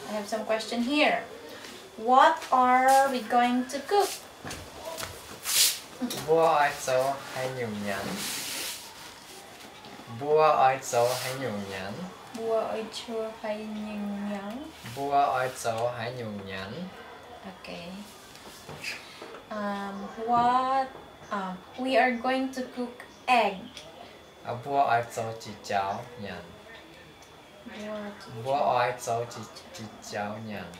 I have some question here. What are we going to cook? Mbuo oix zoux haaix nyungc nyanc? Mbuo oix zoux haaix nyungc nyanc? Mbuo oix zoux haaix nyungc nyanc? Mbuo oix zoux haaix nyungc nyanc? Okay. Um, what? Uh, we are going to cook egg. Mbuo oix zoux jiex jaux nyanc. Mbuo oix zoux jiex jaux nyanc.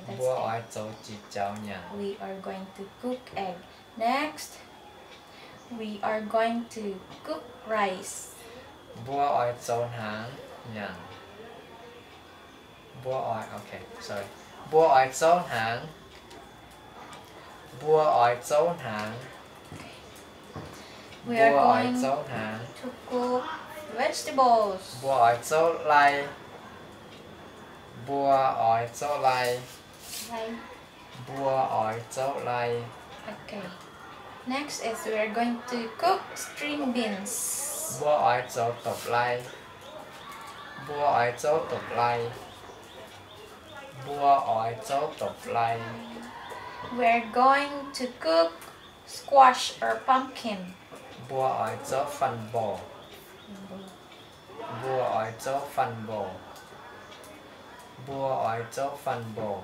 Mbuo oix zoux jiex jaux nyanc. We are going to cook egg. Next, we are going to cook rice. Mbuo oix zoux hnaangx nyanc. Mbuo oix, okay, sorry. Mbuo oix zoux hnaangx. Mbuo oix zoux hnaangx. Mbuo oix zoux hnaangx. To cook vegetables. Mbuo oix zoux lai. Mbuo oix zoux lai. Mbuo oix zoux lai. Okay. Next is we are going to cook string beans. Mbuo oix zoux dopc lai. Mbuo oix zoux dopc lai. Mbuo oix zoux dopc lai. We're going to cook squash or pumpkin. Mbuo oix zoux fanh mboc. Mbuo oix zoux fanh mboc. Mbuo oix zoux fanh mboc.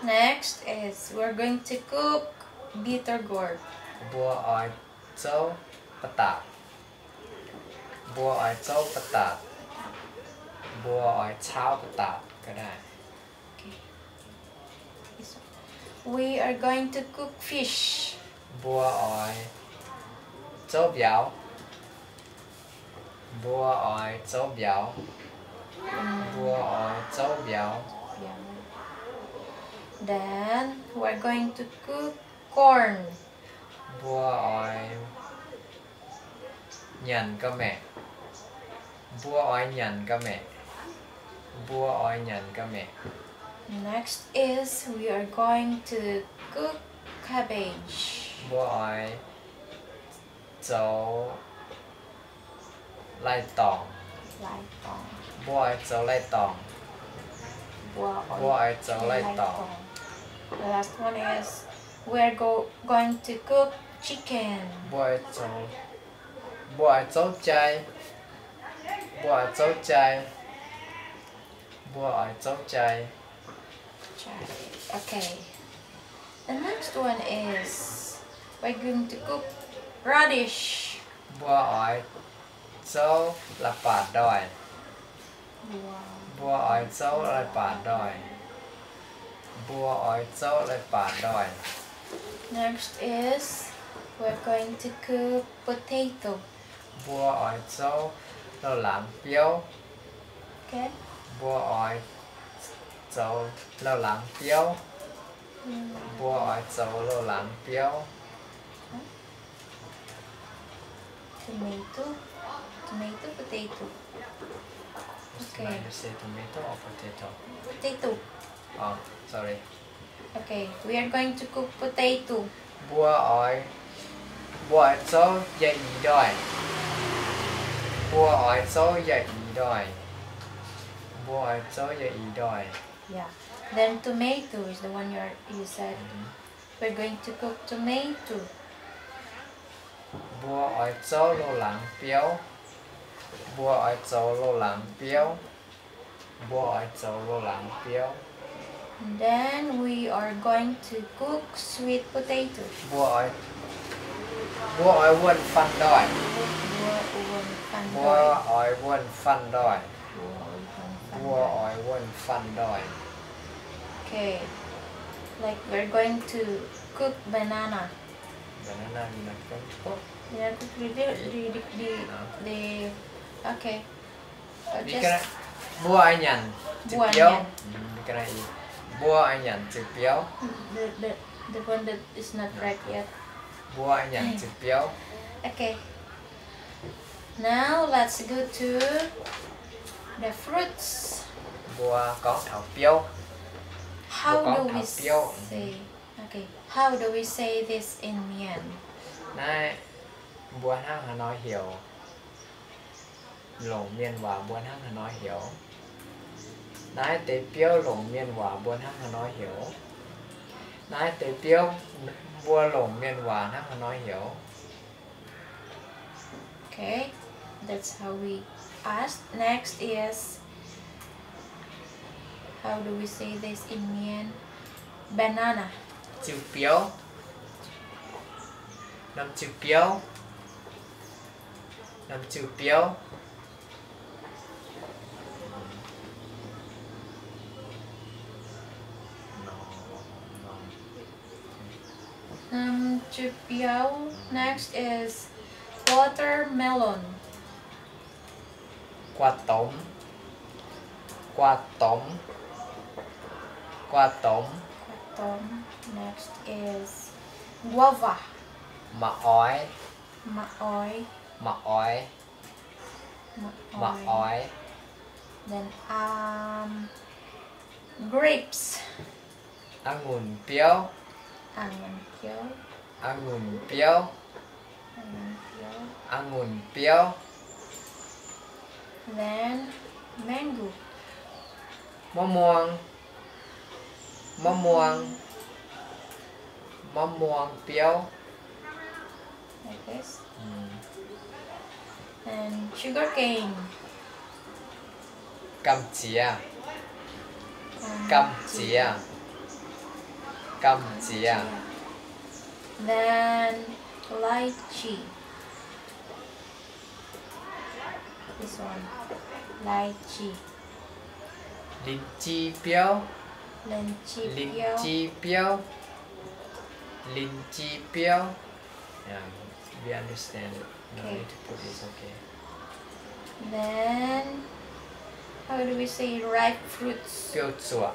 Next is we're going to cook bitter gourd. Mbuo oix zoux ba'datc. Mbuo oix zoux ba'datc. Mbuo oix caauv ba'datc ga'naaiv. We are going to cook fish. Mbuo oix zoux mbiauz. Mbuo oix zoux mbiauz. Mbuo oix zoux mbiauz. Then we're going to cook corn. Mbuo oix nyanc ga'maeqc. Mbuo oix nyanc ga'maeqc. Mbuo oix nyanc ga'maeqc. Next is we are going to cook cabbage. Mbuo oix zoux lai-dorngc. Mbuo oix zoux lai-dorngc. Mbuo oix zoux lai-dorngc. The last one is we're go going to cook chicken. Mbuo oix zoux, mbuo oix zoux jai. Mbuo oix zoux jai. Mbuo oix zoux jai. Okay. The next one is we're going to cook radish. Mbuo oix zoux la'baac ndoih. Mbuo oix zoux la'baac ndoih. Mbuo oix zoux la'baac ndoih. Next is we're going to cook potato. Mbuo oix zoux louh laangz biouv. Mbuo oix zoux louh laangz biouv. Mbuo oix zoux louh laangz biouv. Tomato, tomato, potato. Okay. You say tomato or potato? Potato. Oh, sorry. Okay, we are going to cook potato. Mbuo oix, mbuo oix zoux ya'ih ndoih. Mbuo oix zoux ya'ih ndoih. Mbuo oix zoux ya'ih ndoih. Yeah. Then tomato is the one you are, you said. We're going to cook tomato. Mbuo oix zoux louh laangz biouv. Mbuo oix zoux louh laangz biouv. Mbuo oix zoux louh laangz biouv. Then we are going to cook sweet potato. Mbuo oix, mbuo oix wuonh fanh ndoih. Mbuo oix wuonh fanh ndoih. Mbuo oix wuonh fanh ndoih. Mbuo oix wuonh fanh ndoih. Okay. Like we're going to cook banana. Banana we're not going to cook. Yeah, cook the, the, the, the, the, okay. Mbuo oix nyanc ziepc biouv. Mbuo oix nyanc ziepc biouv. The, the, the one that is not ripe yet. Mbuo oix nyanc ziepc biouv. Okay. Now let's go to the fruits. Mbuo gorngv taux biouv. How do we say, okay, how do we say this in Mien? Naaiv mbuo hnangv haaix nor heuc? Longc Mienh waac mbuo hnangv haaix nor heuc? Naaiv deix biouv longc mienh waac mbuo hnangv haaix nor heuc? Naaiv deix biouv mbuo longc mienh waac hnangv haaix nor heuc? Okay, that's how we ask. Next is, how do we say this in Mien? Banana. Ziu biouv. Norm ziu biouv. Norm ziu biouv. Norm ziu biouv. Next is watermelon. Guaa domx. Guaa domx. Guaa domx. Guaa domx. Next is guava. Ma-oix. Ma-oix. Ma-oix. Ma-oix. Ma-oix. Then, um, grapes. A'ngunc biouv. A'ngunc biouv. A'ngunc biouv. A'ngunc biouv. A'ngunc biouv. Then, mango. Mauv muang. Mauv muang. Mauv muang biouv. Like this. And sugar cane. Gamh ziex. Gamh ziex. Gamh ziex. Then lychee. This one. Lychee. Lin-ji biouv. Lin-ji biouv. Lin-ji biouv. Lin-ji biouv. Yeah, we understand it. No need to put it, it's okay. Then, how do we say ripe fruits? Biouv-zuoqc.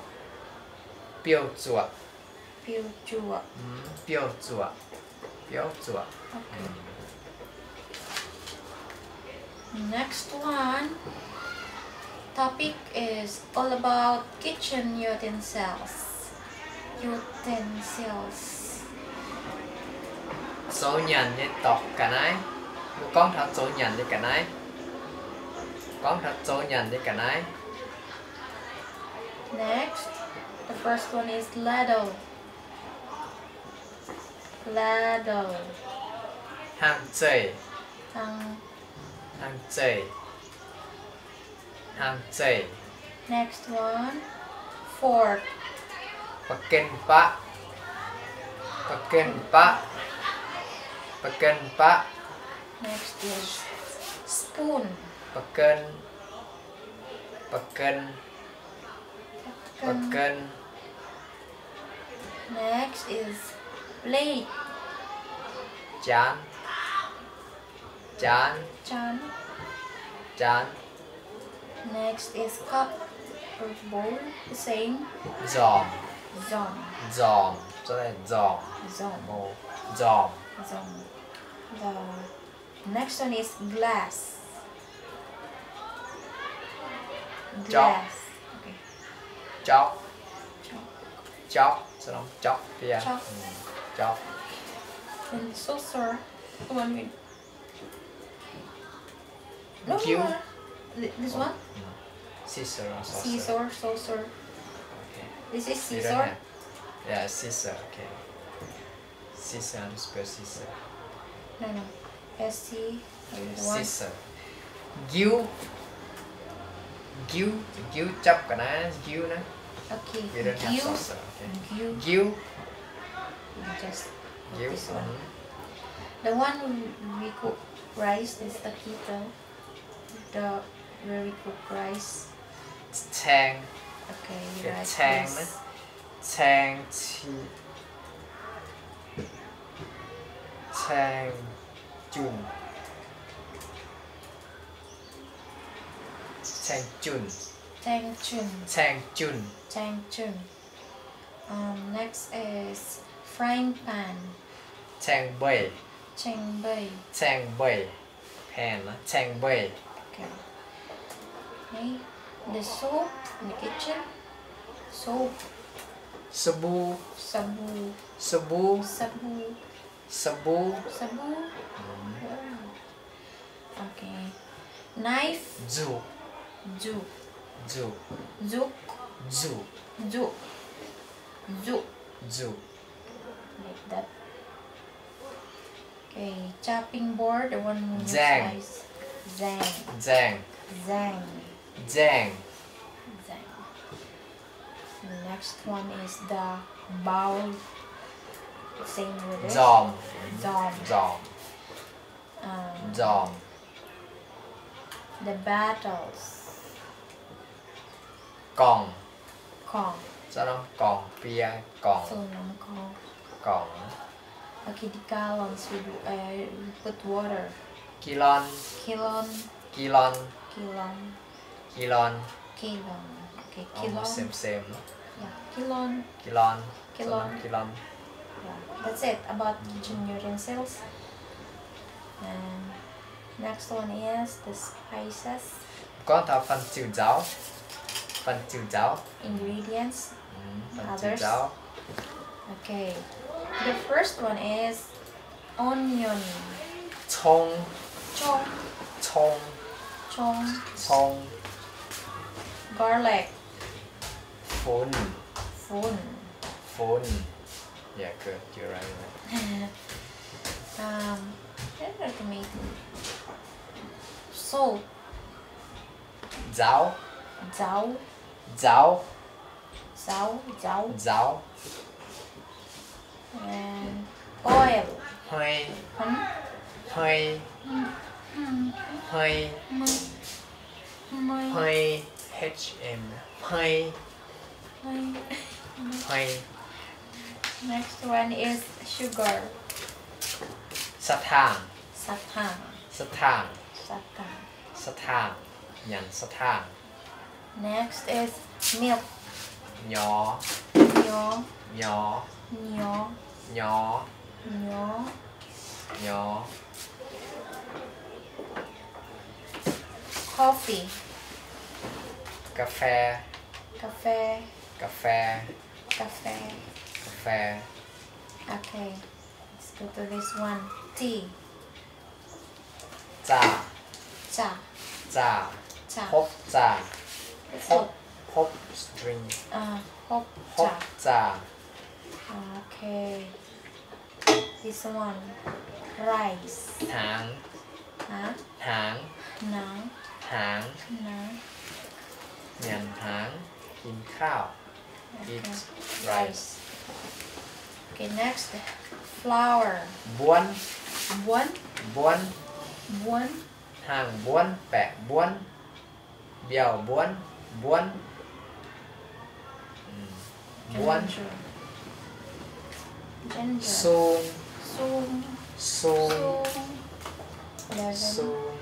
Biouv-zuoqc. Biouv-zuoqc. Mm, biouv-zuoqc. Biouv-zuoqc. Okay. Mm. Next one. Topic is all about kitchen utensils. Utensils. Zoux nyanc nyei dorngx ga'naaiv. Mbuo gorngv taux zoux nyanc nyei ga'naaiv. Gorngv taux zoux nyanc nyei ga'naaiv. Next, the first one is ladle. Ladle. Hnaangx-zeih. Hnaangx-zeih. Hnaangx-zeih. Next one, fork. Ba'gen baqv. Ba'gen baqv. Ba'gen baqv. Next is spoon. Ba'gen. Ba'gen. Ba'gen. Next is plate. Jaanv. Jaanv. Jaanv. Jaanv. Next is cup or bowl. The same. Nzormc. Nzormc. Nzormc. Nzormc. Nzormc. Nzormc. The next one is glass. Glass. Jauv. Jauv. Jauv. Then saucer. Come on, wait. No, no, no. This one? Scissor or saucer? Scissor, saucer. Okay. This is scissor? Yeah, scissor, okay. Scissor, how to spell scissor? No, no. S C, scissor. Nqiuv. Nqiuv, nqiuv japv ga'naaiv, nqiuv naaiv. Okay, nqiuv. Nqiuv. Just put this one. The one we cook rice is the kettle. The where we cook rice. Caeng. Okay, you write this. Caeng, caeng, caeng junh. Caeng junh. Caeng junh. Caeng junh. Caeng junh. Um, next is frying pan. Caeng mbei. Caeng mbei. Caeng mbei. Pan, caeng mbei. Okay. Okay. The soap in the kitchen. Soap. Sa'mbuu. Sa'mbuu. Sa'mbuu. Sa'mbuu. Sa'mbuu. Sa'mbuu. Okay. Knife. Nzuqc. Nzuqc. Nzuqc. Nzuqc. Nzuqc. Nzuqc. Nzuqc. Nzuqc. Like that. Okay, chopping board, the one with Nzaeng. Slice. Nzaeng. Nzaeng. Nzaeng. Nzaeng. Nzaeng. The next one is the bowl. Same with this. Nzormc. Nzormc. Nzormc. Um, Nzormc. The battles. Gorngc. Gorngc. Souv norm gorngc, bie gorngc. Souv norm gorngc. Gorngc. Okay, the gallons we do, uh, we put water. Gallon. Gallon. Gallon. Gallon. Gallon. Gallon. Okay, almost gallon. Same, same. Yeah, gallon. Gallon. Gallon. Gallon. Yeah, that's it about kitchen utensils. And next one is the spices. Gorngv taux fanh ziuh nzauz. Fanh ziuh nzauz. Ingredients. Mm, fanh ziuh nzauz. Others. Okay. The first one is onion. Cong. Cong. Cong. Cong. Cong. Garlic. Funx. Funx. Funx. Yeah, good. You're right. Um, that's tomato. Salt. Nzauz. Nzauz. Nzauz. Nzauz, nzauz. Nzauz. And oil. Hmei. Hmm? Hmei. Hmm. Hmei. Hmei. Hmei. Hmei. H M. Hmei. Hmei. Hmei. Next one is sugar. Satang. Satang. Satang. Satang. Satang. Nyanc satang. Next is milk. Nyorx. Nyorx. Nyorx. Nyorx. Nyorx. Nyorx. Nyorx. Coffee. Ga'fei. Ga'fei. Ga'fei. Ga'fei. Ga'fei. Okay. Let's go to this one. Tea. Zaah. Zaah. Zaah. Zaah. Hopv zaah. Hopv, hopv drink. Uh, hopv zaah. Hopv zaah. Okay. This one. Rice. Hnaangx. Huh? Hnaangx. Hnaangx. Hnaangx. Hnaangx. Hnaangx. Nyanc hnaangx. กินข้าว. Okay. Eat rice. Rice. Okay, next. Flour. Mbuonv. Mbuonv. Mbuonv. Mbuonv. Hnaangx mbuonv, baeqc mbuonv, mbiauh mbuonv, mbuonv. Mm. Mbuonv. Ginger. Ginger. Sung. Sung. Sung. Sung. Eleven. Sung.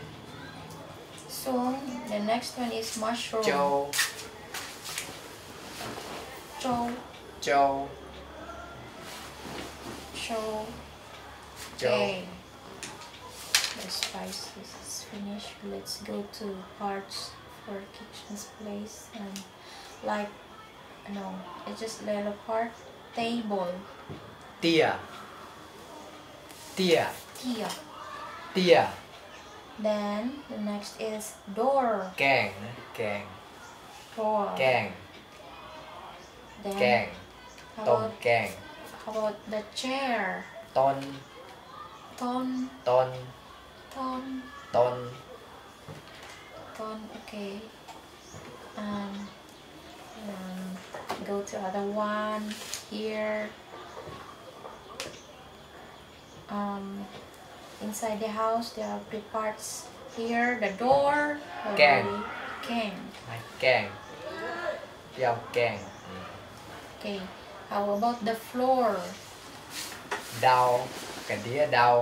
Sung. The next one is mushroom. Jou. Jou. Jou. Jou. Jou. Okay. The spices is finished. Let's go to parts for kitchen's place and, like, no, it's just little part. Table. Dieh. Dieh. Dieh. Dieh. Then the next is door. Gaengh, gaengh. Door. Gaengh. Then gaengh. How about, ต้นแก้ง. How about the chair? ต้น. ต้น. ต้น. ต้น. ต้น. ต้น. Okay. Um, um, go to other one here. Um, inside the house, there are two parts. Here, the door. แก้ง. แก้ง. แก้ง. ยาวแก้ง. Okay. How about the floor? ดาว. กระเดี้ยดาว.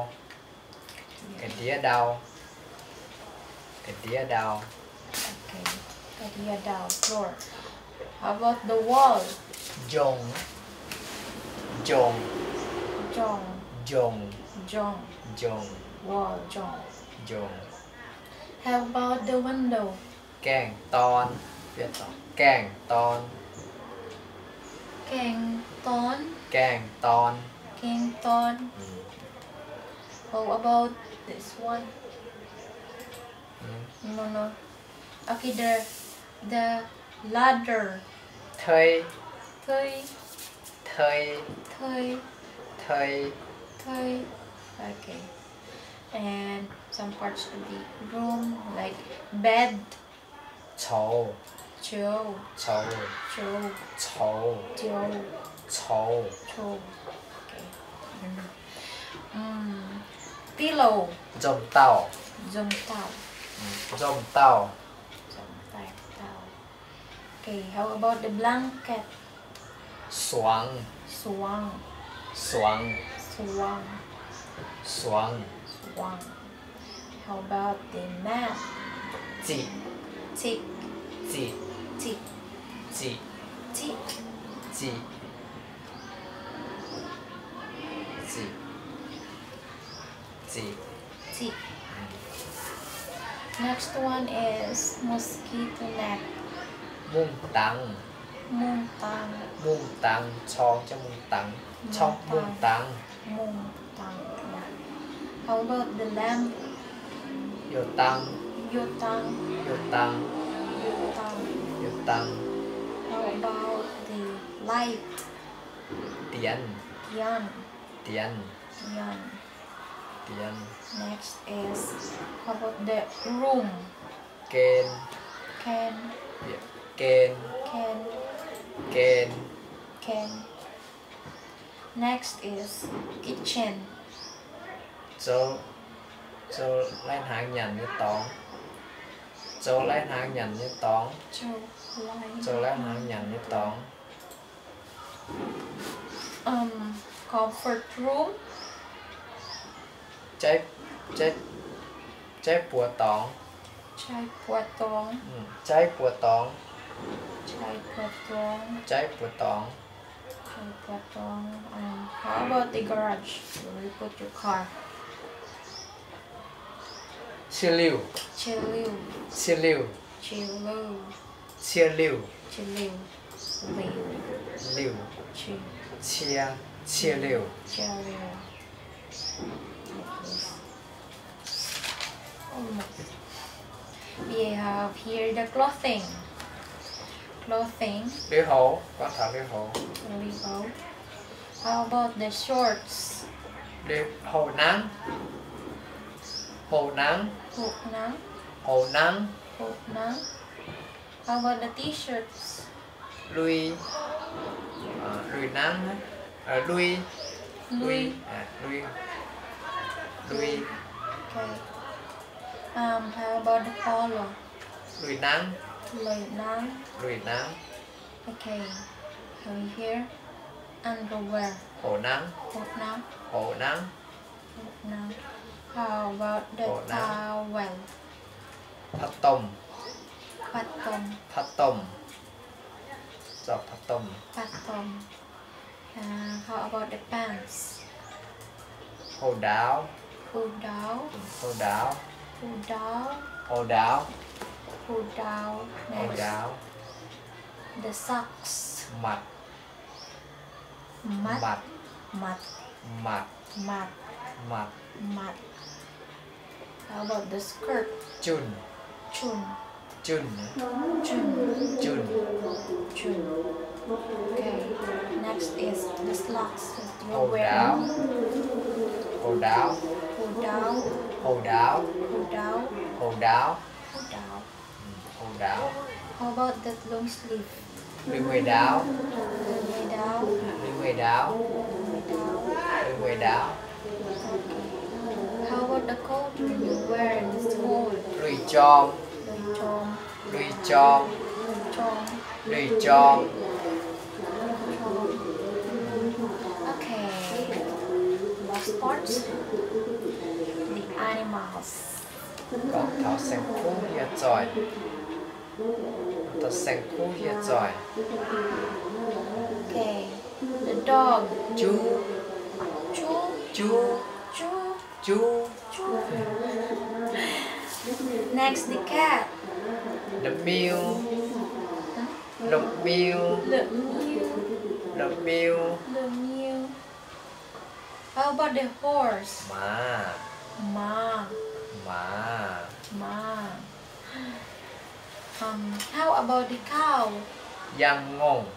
กระเดี้ยดาว. กระเดี้ยดาว. Okay. กระเดี้ยดาว. Floor. How about the wall? จง. จง. จง. จง. จง. จง. Wall. จง. จง. How about the window? แก้งตอน. แก้งตอน. แก้งตอน. แก้งตอน. แก้งตอน. อืม. How about this one? อืม. No, no. Okay, the The ladder. Tei. Tei. Tei. Tei. Tei. Tei. Okay. And some parts of the room, like bed. Coux. Coux. Coux. Coux. Coux. Coux. Coux. Coux. Okay. Mm. Mm. Pillow. Nzomc-dauh. Nzomc-dauh. Mm, nzomc-dauh. Nzomc-dauh. Okay, how about the blanket? Suangx. Suangx. Suangx. Suangx. Suangx. Suangx. How about the mat? Ziqc. Ziqc. Ziqc. Ziqc. Ziqc. Ziqc. Ziqc. Ziqc. Ziqc. Ziqc. Next one is mosquito net. Mungv dangx. Mungv dangx. Mungv dangx, corng jienv mungv dangx. Corng mungv dangx. Mungv dangx, yeah. How about the lamp? Youh dang. Youh dang. Youh dang. Youh dang. Youh dang. How about the light? Dianv. Dianv. Dianv. Dianv. Dianv. Next is, how about the room? Gen. Gen. Gen. Gen. Gen. Gen. Next is kitchen. Zoux, zoux lai-hnaangx nyanc nyei dorngx. Zoux lai-hnaangx nyanc nyei dorngx. Zoux lai-hnaangx nyanc nyei dorngx. Um, comfort room. Jaiv, jaiv, jaiv buoz dorngx. Jaiv buoz dorngx. Mm, jaiv buoz dorngx. Jaiv buoz dorngx. Jaiv buoz dorngx. Jaiv buoz dorngx. Um, how about the garage where you put your car? Cie liuh. Cie liuh. Cie liuh. Cie liuh. Cie liuh. Cie liuh. Liuh. Liuh. Cie. Cie. Cie liuh. Cie liuh. Like this. Almost. We have here the clothing. Clothing. Lui-houx, gorngv taux lui-houx. Lui-houx. How about the shorts? Lui-, houc nangv. Houc nangv. Houc nangv. Houc nangv. Houc nangv. How about the t-shirts? Lui, uh, lui nangv, uh, lui. Lui. Lui, uh, lui. Lui. Okay. Um, how about the polo? Lui nangv. Lui nangv. Lui nangv. Okay. Over here. Underwear. Houc nangv. Houc nangv. Houc nangv. Houc nangv. How about the towel? Paa domh. Paa domh. Paa domh. Zoux paa domh. Paa domh. Uh, how about the pants? Houc ndaauv. Houc ndaauv. Houc ndaauv. Houc ndaauv. Houc ndaauv. Houc ndaauv. Houc ndaauv. Next. The socks. Matc. Matc. Matc. Matc. Matc. Matc. Matc. How about the skirt? Junh. Junh. Junh. Junh. Junh. Junh. Okay. Next is the slacks that you're wearing. Houc ndaauv. Houc ndaauv. Houc ndaauv. Houc ndaauv. Houc ndaauv. Houc ndaauv. Houc ndaauv. Houc ndaauv. How about that long sleeve? Lui mueiz ndaauv. Lui mueiz ndaauv. Lui mueiz ndaauv. Lui mueiz ndaauv. Lui mueiz ndaauv. Okay. How about the coat when you wear in the school? Lui jorm. Lui jorm. Lui jorm. Lui jorm. Lui jorm. Okay. Last part. The animals. Gorngv taux saeng-kuv hieh zoih. Taux saeng-kuv hieh zoih. Okay. The dog. Juv. Juv. Juv. Juv. Juv. Juv. Next, the cat. La'miu. Huh? La'miu. La'miu. La'miu. La'miu. How about the horse? Maaz. Maaz. Maaz. Maaz. Um, how about the cow? Yangh ngongh.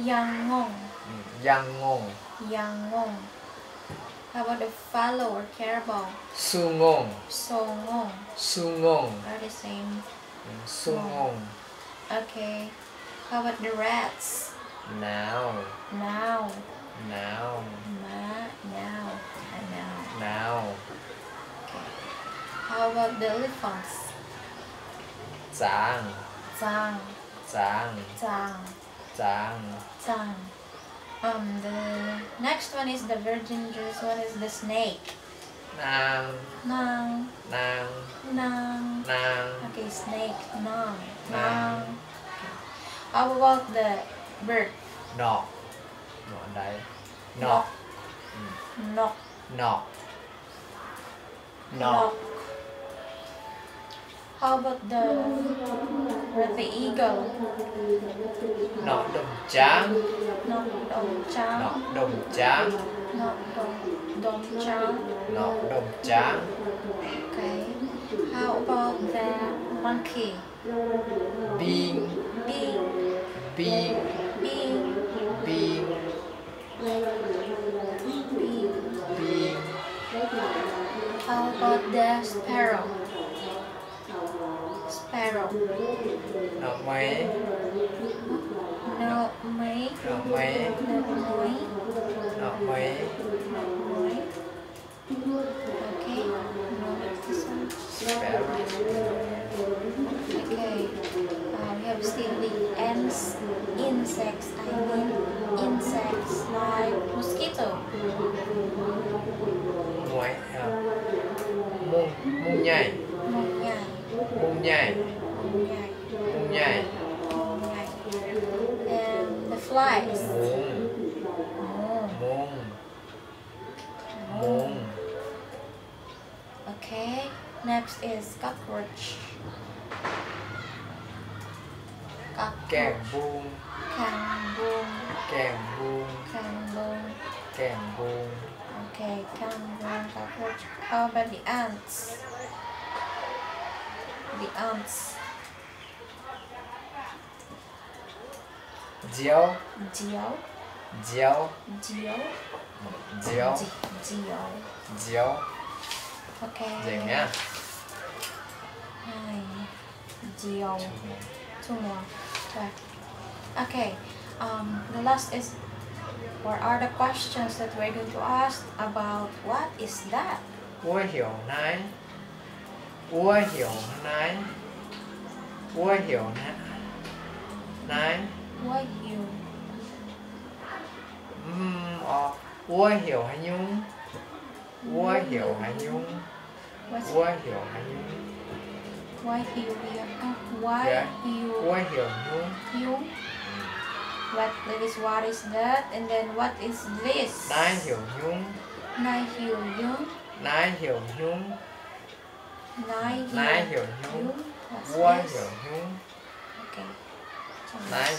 Yangh ngongh. Mm, yangh ngongh. Yangh ngongh. How about the fallow or carabao? Su ngongh. Sou ngongh. Su ngongh. Are the same. Mm, su ngongh. Okay. How about the rats? Nauz. Nauz. Nauz. Maiv, nauz. Nauz. Nauz. Okay. How about the elephants? Zaangc. Zaangc. Zaangc. Zaangc. Zaangc. Zaangc. Um, the next one is the very dangerous one is the snake. Naang. Naang. Naang. Naang. Naang. Okay, snake. Naang. Naang. Naang. Okay. How about the bird? Norqc. Norqc. Norqc. Norqc. Norqc. Norqc. How about the, the eagle? Norqc domh jaangv. Norqc domh jaangv. Norqc domh jaangv. Norqc domh, domh jaangv. Norqc domh jaangv. Okay. How about the monkey? Mbing. Mbing. Mbing. Mbing. Mbing. Mbing. Mbing. How about the sparrow? Sparrow. Norqc mueiz. Norqc mueiz. Norqc mueiz. Norqc mueiz. Norqc mueiz. Norqc mueiz. Okay, no, it's this one. Sparrow. Okay, uh, we have still the ants, insects, I mean insects like mosquito. Mueiz, uh, mung, mung nyaih. Mung nyaih. Mung nyaih. Mung nyaih. Mung nyaih. Mung nyaih. And the flies. Mungz. Mungz. Mungz. Mungz. Okay, next is cockroach. Cockroach. Gaeng-mbung. Gaeng-mbung. Gaeng-mbung. Gaeng-mbung. Gaeng-mbung. Okay, gaeng-mbung, cockroach. How about the ants? The ants. Nziouv. Nziouv. Nziouv. Nziouv. Nziouv. Nzi-, nziouv. Nziouv. Okay. Nzengc mi'aqv. Hai. Nziouv. Cong-muoz. Cong-muoz. Okay. Okay. Um, the last is, what are the questions that we're going to ask about what is that? Wuov heuc naaiv. Wuov heuc naaiv. Wuov heuc naaiv. Wuov heuc. Mm, orqc. Wuov heuc haaix nyungc? Wuov heuc haaix nyungc? Wuov heuc haaix nyungc? Wuov heuc, wuov heuc nyungc. Nyungc. What, that is, what is that? And then what is this? Naaiv heuc nyungc. Naaiv heuc nyungc. Naaiv heuc nyungc. Naaiv heuc nyungc. Wuov heuc nyungc. Okay. Naaiv